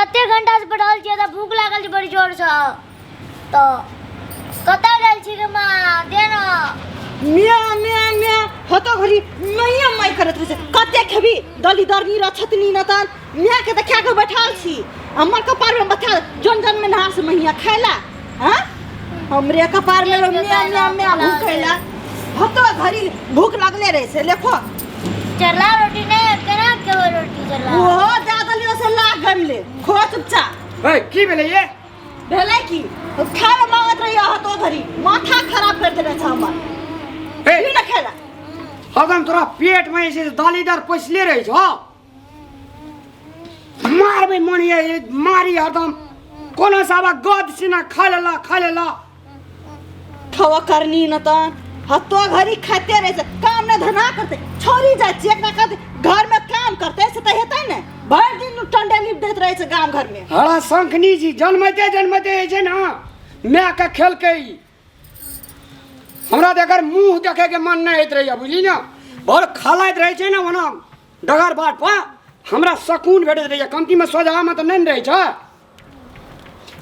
कते घंटा से पढ़ल छियै तऽ भूख लागल छै बड़ी जोरसँ। तऽ कतऽ गेल छी गे माँ? दे न। म्या म्या म्या हतो घड़ी मैया माय करत रहे छै। कते खेबी दली दरनी र छतनी न तन म्या के तऽ खा के बैठाल छी। हमर कपार में बथा जन जन में नहा से मैया खाइला। हां हमरे कपार में लोग म्या म्या म्या भूखैला। हतो घड़ी भूख लागले रहे छै। लेखो चरला रोटी नहीं, केना खेबै रोटी चरला? ओहो दे देलियो से लाग गमले खो चुपचाप। ए की भेलै ये? भेलै की, खाय लए मांगत रहियो हतो घड़ी माथा खराब कर देने छै हमर। ए की न खेला हरदम तोरा पेट में जे छै से दालीदार पैसले रहै छौ। मारबै मन ये मारी हरदम कोनो साबा गद सीना खा लेला खा लेला। खवा करनी न त हतो घड़ी खाते रहे छै, काम न धना करते छोड़ी जाय छै एकरा कहते घर में काम करते से त हेतै ने। भरि दिन टंडे लिप दैत रहे छै गाम घर में। हरा शंखनी जी जन्मते जन्मते जे छै ना my के खेलकै। हमरा तऽ एकर मुँह देखे के मन नहि होइत रहैया बुझली ने। बड़ खलाइत रहै छै ने ओना डगर बाट पर हमरा सकून भेटैत रहैया। कमती में सोझा में तऽ नहि ने रहै छै।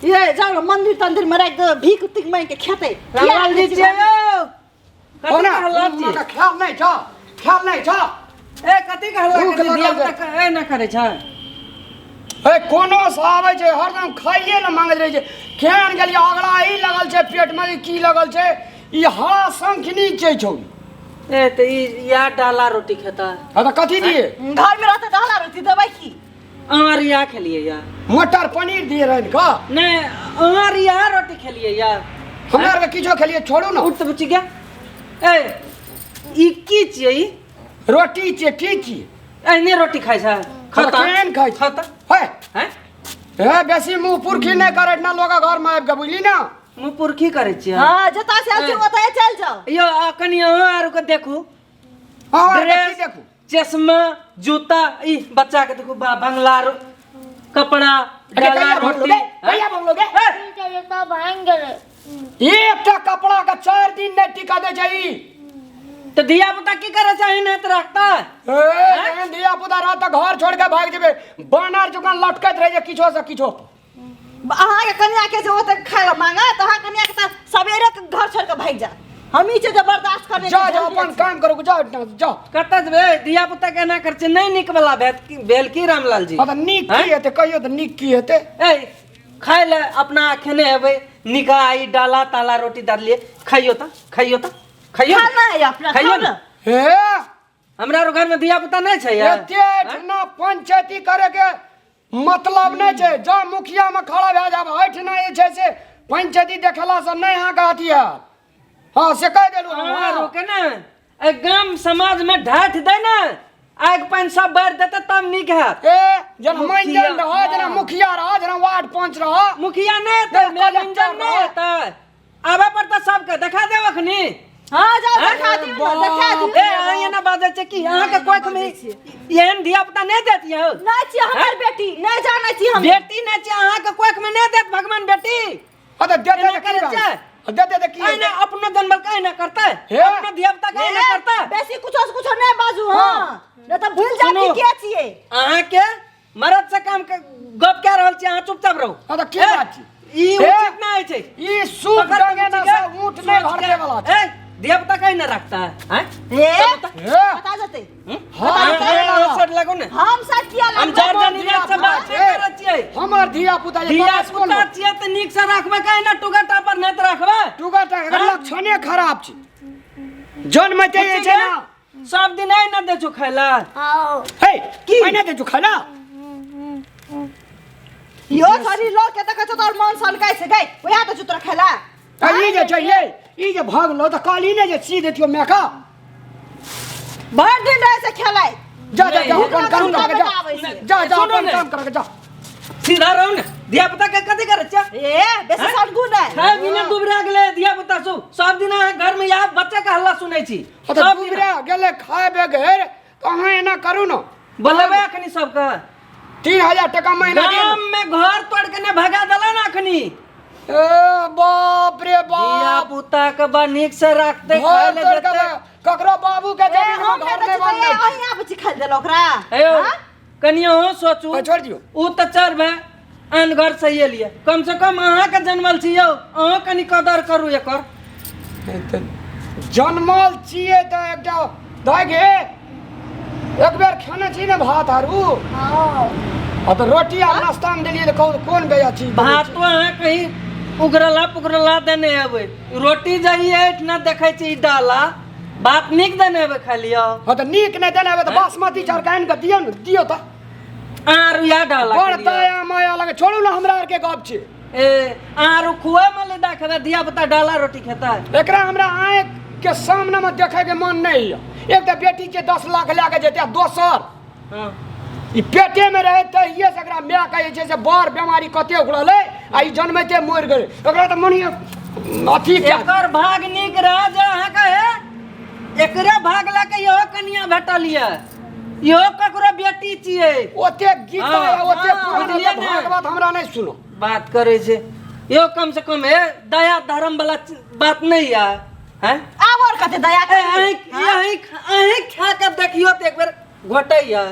ये जाओ मंदिर तंदिर में राखि दो भीख तीख मांगि के खेतै। रामलाल जी छियै यौ। कथी ओना, कहला छी? हमरा ख्याल नहि छौ, ख्याल नहि छौ। ए कथी कहला? भूख कथी लागल धिया छै। पुता ए ना करै छै। ए कोनो से आबै छै हरदम खाइए ने मांगैत रहै छै। केहन गेलियै अगला ई लगल छै पेट में की लगल छै ई हरा शंखनी छै छौ। ए त ई या डाला रोटी खेता। हां त कथी दिए? घर में रहते डाला रोटी देबै की? अहाँ रिया खेलिए या? मटर पनीर दिए रहन का? नहीं अहाँ रिया रोटी खेलिए या? हमरा आर के किछो खेलिए छोड़ू ना। उठ त बुची गया। ए ई की छियै ई? रोटी छियै की छियै? एहने रोटी खाइ छै। खाता केहन खाइ छै? खाता। हे। हैं? हे बेसी मुंह पुरखी नहि करै ना लोग घर में आबि के बुझली ना। मुंह पुरखी करै छियै। हां जता से आयल छी ओतए चल जाओ। यो आ कनी अहाँ आर के देखू। अहाँ आर के ड्रेस, की देखू? चश्मा जूता ई बच्चा के देखू बंगला कपड़ा अरे डाला कहिया भंगलो रोटी। गे? कहिया भंगलो गे? ए! सब भांग गेलै। एकटा कपड़ा के 4 दिन नहि टिका दै छै ई। तो धिया पुता की करे छै एहन हेत रखता? ए, एहन धिया पुता रहत तऽ घर छोड़ के भागि जेबै। बानर जकाँ लटकैत रहै छै किछो से किछो। अहाँके कनिया के जे ओतऽ खाय लए मांगत, अहाँ कनिया के तऽ सवेरे के घर छोड़ के भागि जायत। हम ई छै जे बर्दाश्त करने जा, के जा, जल्दी अपन अछि। काम करू, जा, जा, जा। कतऽ जेबै? धिया पुता के एना करै छै, नहि नीक वाला भेल की रामलाल जी? हँ तऽ नीक की हैं? हेतै? कहियौ तऽ नीक की हेतै? ए, खाय लए अपना खेने हेबै, निका ई डाला ताला रोटी डाललियै, खाइयो तऽ, खाइयो तऽ, खाइयो ने। खाना है अपना, खाइयो खाउ ने। ने। हे? हमरा आर घर में धिया पुता नहि छै यार। एते एठना पंचायती करे के मतलब नहि छै। जँ मुखिया में खड़ा भए जाब एठना जे छै से पंचायती देखला से नहि अहाँके अथी हैत। हँ से कहि देलहुँ हम, अहाँ हँ। रोके ने एहि गाम समाज में ढाठ दे ने, आगि पानि सब बारि देतै तब नीक हैत। ए जेना मुखिया, मंजन रह, जेना मुखिया रह, जेना वार्ड पंच रह। मुखिया नहि हेतै, जेना कलेक्टर मंजन नहि रह। हेतै, आबे पड़तै सबके, देखा देब अखनी। हाँ, जाओ, हैं? देखा दियौ ने, देखा दियौ। ए, अहाँ एना बाजै छियै की? अहाँके नहि, कोख में बाजै छियै। एहन धिया पुता नहि देत यौ? नहि छियै हमर हैं? बेटी, नहि जानै छी हम। बेटी नहि छियै, अहाँके कोख में नहि देत भगवान बेटी। हाँ, तऽ देतै एना तऽ की करै बात? छियै? देतै तऽ की एना हेतै? अपनो जनमल के एना करतै? हे? अपनो धिया पुता के एना हे, करतै? बेसी कुछो से कुछो नहि बाजू, हाँ। हाँ। नहि तऽ भूलि जायब सुनू। कि के छियै। अहाँके मरद से काम के गप कए रहल छी, अहाँ चुपचाप रहू। हाँ, तऽ की ए, बात छी? ई हे? उचित नहि छै। ई सूप पकड़ के डंगे बुझी से के, ऊँट नहि सोच के। भरते वाला छै। ए, धिया पुता कहीं ना रखता है, हैं? हे? सब बता। हे? बता जते। हम्म? हाँ, अहाँ बता अहाँ जते। साइड लगू ने। हम साइड किया हम लगबै? चार जन धिया इधर से पुता बात छै। करै छियै। हमर धिया पुता जे धिया तोरा स्कूल पुता में। छियै तऽ नीक से राखबै, कहीं ना टुगा टापर नहि तऽ राखबै। टुगा टापर, एकर हाँ? लक्षणे खराब छै। जन्मते जे छै ना। सब दिन आइ ना दै छौ खाय ला। हाँ। हे, की? आइ ना दै छौ खाय ला? यो छोरी लोग के देखै छौ तोहर मन सनकै छै गै, ओएह दै छौ तोरा खाय ला। आ ई जे छै ये, ई जे भगलो तऽ कहली ने जे सी देतियौ माय के। भरि दिन रहै छै खेलाइ। जा, जा, जा, नहीं, अपन काम सुनू, करके जा। आबै छै। जा, जा, सुनू अपन ने। काम करके जा। सीधा रहू ने, धिया पुता के कथी करै छियै? ए, बेसी हैं? सनगु नै। खाय बिना दुबरा गेलै धिया पुता सब। सब दिन अहाँ घर में आब बच्चा के हल्ला सुनै छी। हाँ, तऽ सब दिन। दुबरा गेलै खाय बगैर, तऽ अहाँ एना करू ने। बोलेबै अखनी सबके। 3000 टका महीना दियौ। गाम में घर तोड़ के ने भगा देला ना अखनी। ए बाप रे बाप। धिया पुता के बा नीक से राखते, घर खाय ले तोड़ के देते। ककरो बाबू के ए, जमीन में हम घर नहि नहि दै बनलै। छियै, अहीं आबै छी खाय देलक ओकरा। हे यौ, हाँ? कनियो सोचू। ए, छोड़ दियौ। उ तऽ चल भाय, आन घर से एलियै, कम से कम अहाँके जनमल छी यौ, अहाँ कनि कदर करू एकर। तऽ जनमल छियै तऽ एकटा दाइ गे, एक बेर खेने छी ने भात आरू? हँ। आ तऽ रोटी आ नाश्तामे देलियै तऽ कहू कोन बेजा चीज देने छी? भातो अहाँ कहीं उगरला पुगरला देने हेबै, रोटी जहिए एहिठिना देखै छी ई डाला भात नीक देने हेबै, खाइ लिअ। हँ तऽ नीक नहि देने हेबै तऽ बासमती चाउर के आनि कऽ दियौ ने, दियौ तऽ। आर इएह डाला बड़ के लिअ। दया माया लगे, छोड़ू ने, हमरा आरके गप छै। ए आर खुआ में ले देखबै धिया पुता डाला रोटी खेतै। एकरा हमरा आँखि के सामने में देखे के मन नहीं है। एक तऽ बेटी के 10 लाख लए के जेतै, आ दोसर हाँ। ई पेटे में रहे तहिये से एकरा माय के जे छै से बड़ बीमारी कते उखड़लै आ ई जनमैते मरि गेलै। एकरा तऽ मन अथी कए एकर भाग नीक रह जे अहाँके हे, एकरे भाग लए के इहो कनिया भेटल यऽ, इहो ककरो बेटी छियै। ओते गीता हाँ, या ओते हाँ, पुराण बुझलियै ओते ने? भागवत हमरा नहि सुनो। बात करै छै यो, कम से कम हे दया धर्म वाला बात नहीं है, हैं? आब और कते दया ए, करी? अहीं अहीं अहीं खा के देखियो तऽ एक बेर घोटैया,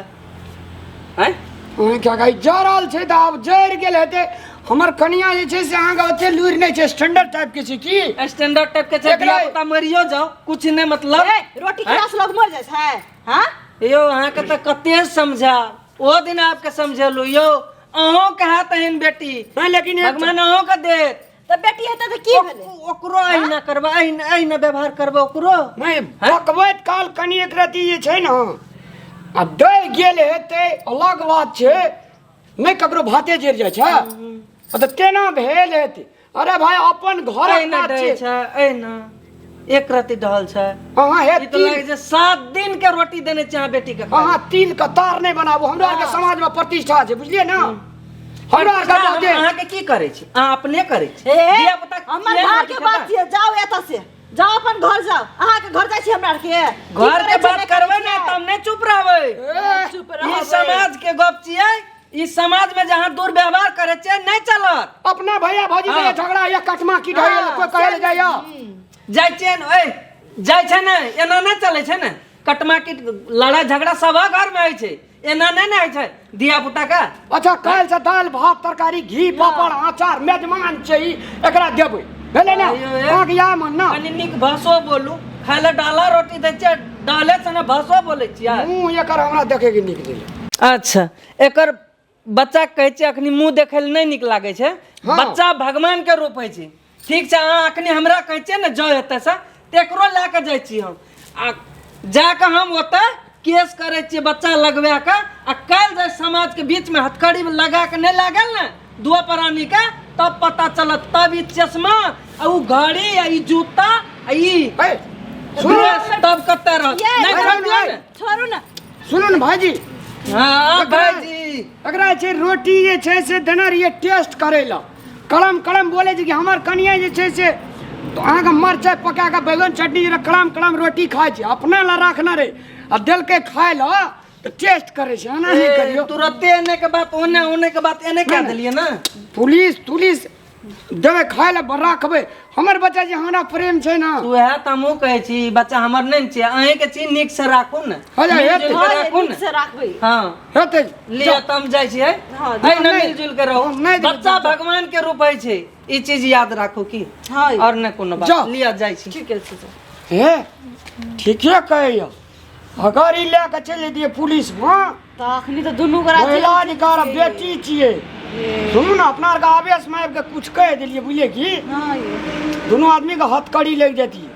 हैं? अहाँ क्या कहै जरल छै तऽ आब जरि गेल हेतै। हमर कनिया जे छै से अहाँके ओते लुरि नहि छै, स्टैंडर्ड टाइप के छै की? स्टैंडर्ड टाइप के छै। एकरा- धिया पुता मरियो जाओ कुछ नहीं मतलब। ए, रोटी खेला से लोग मर जाइ छै? हाँ। यौ अहाँके तऽ कते समझा, ओ दिन आपके समझेलू यौ, अहूँ के हाथ एहन बेटी नहीं, लेकिन एक- भगवान अहूँ के देत। तऽ बेटी हेतै तऽ की भेलै? ओकरो अहिना करबै, अहिना अहिना व्यवहार करबै ओकरो। नहीं, बकबैत काल कनि एक रति जे छै ने आ डहि गेल हेतै अलग बात छै, नहि ककरो भाते जरि जाइ छै आ तऽ केना भेल हेतै? अरे भाई अपन घरक अहिना बात डहै छै। छै, अहिना एक रति डहल छै। अहाँ हे ई तऽ तिल लागै छै 7 दिन के रोटी देने छै अहाँ बेटी के खाय। अहाँ तिल के तार नहि बनाबू, हमरा आरके समाजमे प्रतिष्ठा छै, बुझलियै ने? हमरा आरके हम बहुते अहाँके की करै छी, अहाँ अपने करै छी। ए, धिया-पुता हमर किया घर रोटी के बात खेता? छियै, जाउ एतऽ से, जाउ अपन घर जाउ। अहाँके घर जाइ छी हमरा आरके? की घर करै के छियै, बात नहि करबै करै ने छियै? तऽ हम नहि चुप रहबै। ए, चुप ई रहबै। समाज के गप छियै, ई समाज में जहाँ दुर्व्यवहार करे छियै नहि चलत। अपना भैया भौजी के हाँ। झगड़ा या कटमा की ढाई हाँ, कोई कहल जाइया जाइ छियै ने, ए जाइ छै ने, एना नहि चलै छै ने। कटमा किट लड़ाई झगड़ा सब घर में होइ छै, एना नहि ने होइ छै धिया पुता के। अच्छा काल्हि से दालि भात तरकारी घी पापड़ अचार मेजमान छै ई, एकरा देबै, भेलै ने? अयो, ए। अहाँके इएह मन ने? कनि नीक भाषो बोलू, खाय लए डाला रोटी दै छियै, डाले से ने भाषो बोलै छियै। मुँह एकर हमरा देखैके नीक नहि लगै। अच्छा एकर बच्चा के कहै छियै अखनी मुँह देखै लए नहि नीक लागै छै। हाँ। बच्चा भगवान के रूप होइ छै। ठीक छै, अहाँ अखनी हमरा कहै छियै ने जाउ एतऽसँ, तऽ एकरो लए कऽ जाइ छी हम, आ जाकऽ हम ओतऽ केस करै छियै बच्चा लगवा कऽ, आ काल्हि जे समाजके बीचमे हथकड़ी लगा कऽ नहि लागल ने दुओ प्राणीके, तब पता चलत, तब ई चश्मा आ उ घड़ी आ ई जूता आ ई ए, सुनू ड्रेस तब कतऽ रहत? ये, नहि छोड़ू छोड़ि दियौ ने। छोड़ू ने। सुनू ने भाईजी। हाँ भाईजी। एकरा छै रोटी जे छै से देने रहियै टेस्ट करै लए, कड़म कड़म बोलै छै कि हमर कनिया जे छै से तऽ अहाँके मरचाइ पका कऽ बैगन चटनी जेना कड़म कड़म रोटी खाइ छै, अपना लए राखने रहै आ देलकै खाइ लए तऽ टेस्ट करै छै। एना नहि करियौ। तुरते एने के बात ओने, ओने के बात एने कए देलियै ने। पुलिस तुलिस देबै खाइ लए राखबै, हमर बच्चा जे हमरा प्रेम छै ने। उएह तऽ हमहूँ कहै छी, बच्चा हमर नहि ने छियै, अहीँके छी, नीकसँ राखू ने, अच्छा, मिल हेतै। जुलि हँ, कऽ ये, राखू नीक ने। से राखबै। हँ हेतै। लिअ तऽ हम जाइ छियै। हँ, है ने, नहि। मिल जुलि कऽ रहू। नहि देबै, बच्चा भगवान के रूप होइ छै, ई चीज याद राखू की। हँ। आओर नहि कोनो बात। जाउ। लिअ जाइ छी। ठीके छै, जाउ। हे ठीके कहैया, अगर ई लए कऽ चलि जैतियै पुलिसमे तऽ अखनी तऽ दुनू गोरा जेल महिला अधिकार बेटी छियै। सुनू ने, अपना आरके आवेशमे आबि कऽ कुछ कहि देलियै, बुझलियै की? हँ ये। दुनू आदमीके हथकड़ी लागि जैतियै।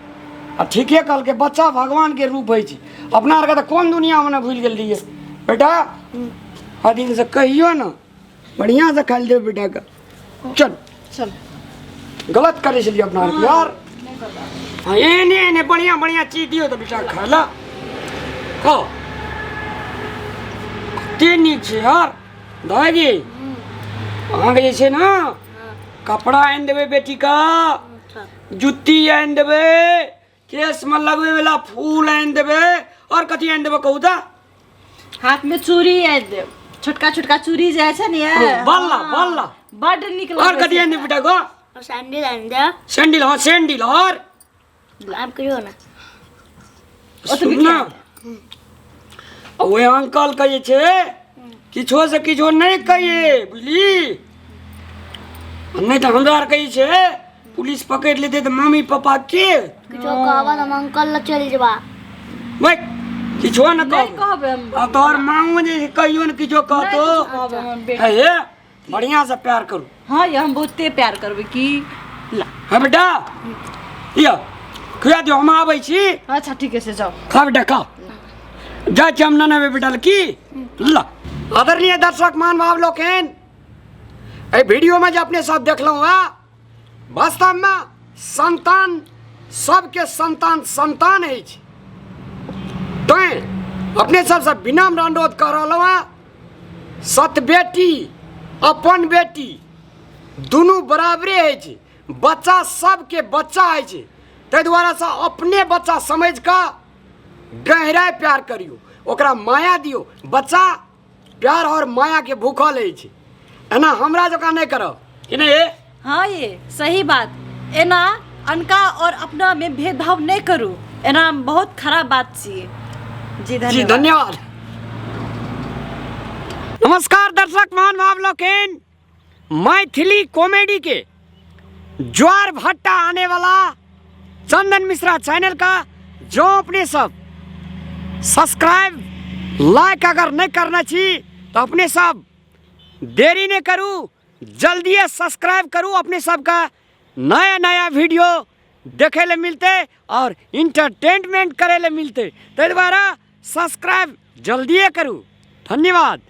आ ठीके कहलकै, बच्चा भगवानके रूप होइ छै। अपना आरके तऽ कोन दुनिआँमे ने भूलि गेल रहियै। बेटा हर दिनसँ कहियौ ने बढ़िआँसँ खाइ लए देबै बेटाके। चल चल। गलत करै छलियै अपना आरके यार। हाँ, एहने एहने बढ़िआँ बढ़िआँ चीज दियौ तऽ बेटा खाय लए। खाओ, कते नीक छै यार। दादी अहाँके जे छै ने कपड़ा आनि देबै बेटीके, जुत्ती आनि देबै, केशमे लगबै वाला फूल आनि देबै, आओर कथी आनि देबै कहू तऽ? हाथ में चूड़ी आनि देब, छोटका छोटका चूड़ी जे छै ने ये। बल्ला, हाँ, बल्ला। बड्ड नीक आओर लगै कथी छै। आनि देबै बेटा को? और सैंडल आनि देब। सैंडल, हाँ सैंडल। आओर आब कहियो ना। सुन ना, ओहि अंकल के जे छै किछो से किछो नहि कहिए, बुझली? नहि तऽ हमरा आर कहै छै पुलिस पकड़ि लेतै तऽ मम्मी पापा के किछो कहबा तऽ हम अंकल लग चलि जेबा। भाई किछो न नहीं कहब। कहबै हम। आ तोहर माँओ जे छै, कहियो ने किछो कहतो। नहीं किछो कहबै हम बेटी। हे हे, बढ़िया से प्यार करू। हाँ ये हम बहुते प्यार करबै की ला। हाँ बेटा, यौ खुआ दियौ, हम आबै छी। अच्छा ठीक है से जाओ। खा बेटा खा, जाइ छी हम ननेबै बेटा लए की ला। आदरणीय दर्शक महानुभाव लोकनि, एहि वीडियोमे जे अपने सब देखलहुँ हँ, वास्तवमे संतान सबके संतान संतान अछि। तैँ अपने सबसँ विनम्र अनुरोध कऽ रहलहुँ हँ, सत बेटी अपन बेटी दुनू बराबरे अछि। बच्चा सबके बच्चा अछि, ताहि दुआरेसँ अपने बच्चा समझि कऽ गहराइ प्यार करियौ, ओकरा माया दियौ। बच्चा प्यार और माया के भूखल अछि, एना हमरा जकाँ नहि करब कि नहि हे? हाँ ये सही बात, एना अनका और अपना में भेदभाव नहीं करू, एना बहुत खराब बात छियै जी। धन्यवाद जी, धन्यवाद। नमस्कार दर्शक महानुभाव लोकनि, मैथिली कॉमेडी के ज्वार भट्टा आने वाला चंदन मिश्रा चैनल का जो अपने सब सब्सक्राइब लाइक अगर नहीं करना छी तो अपने सब देरी नहीं करू, जल्दी सब्सक्राइब करू। अपने सबका नया नया वीडियो देखे ले मिलते और इंटरटेनमेंट करे ले मिलते, ताहि द्वारा सब्सक्राइब जल्दिए करू। धन्यवाद।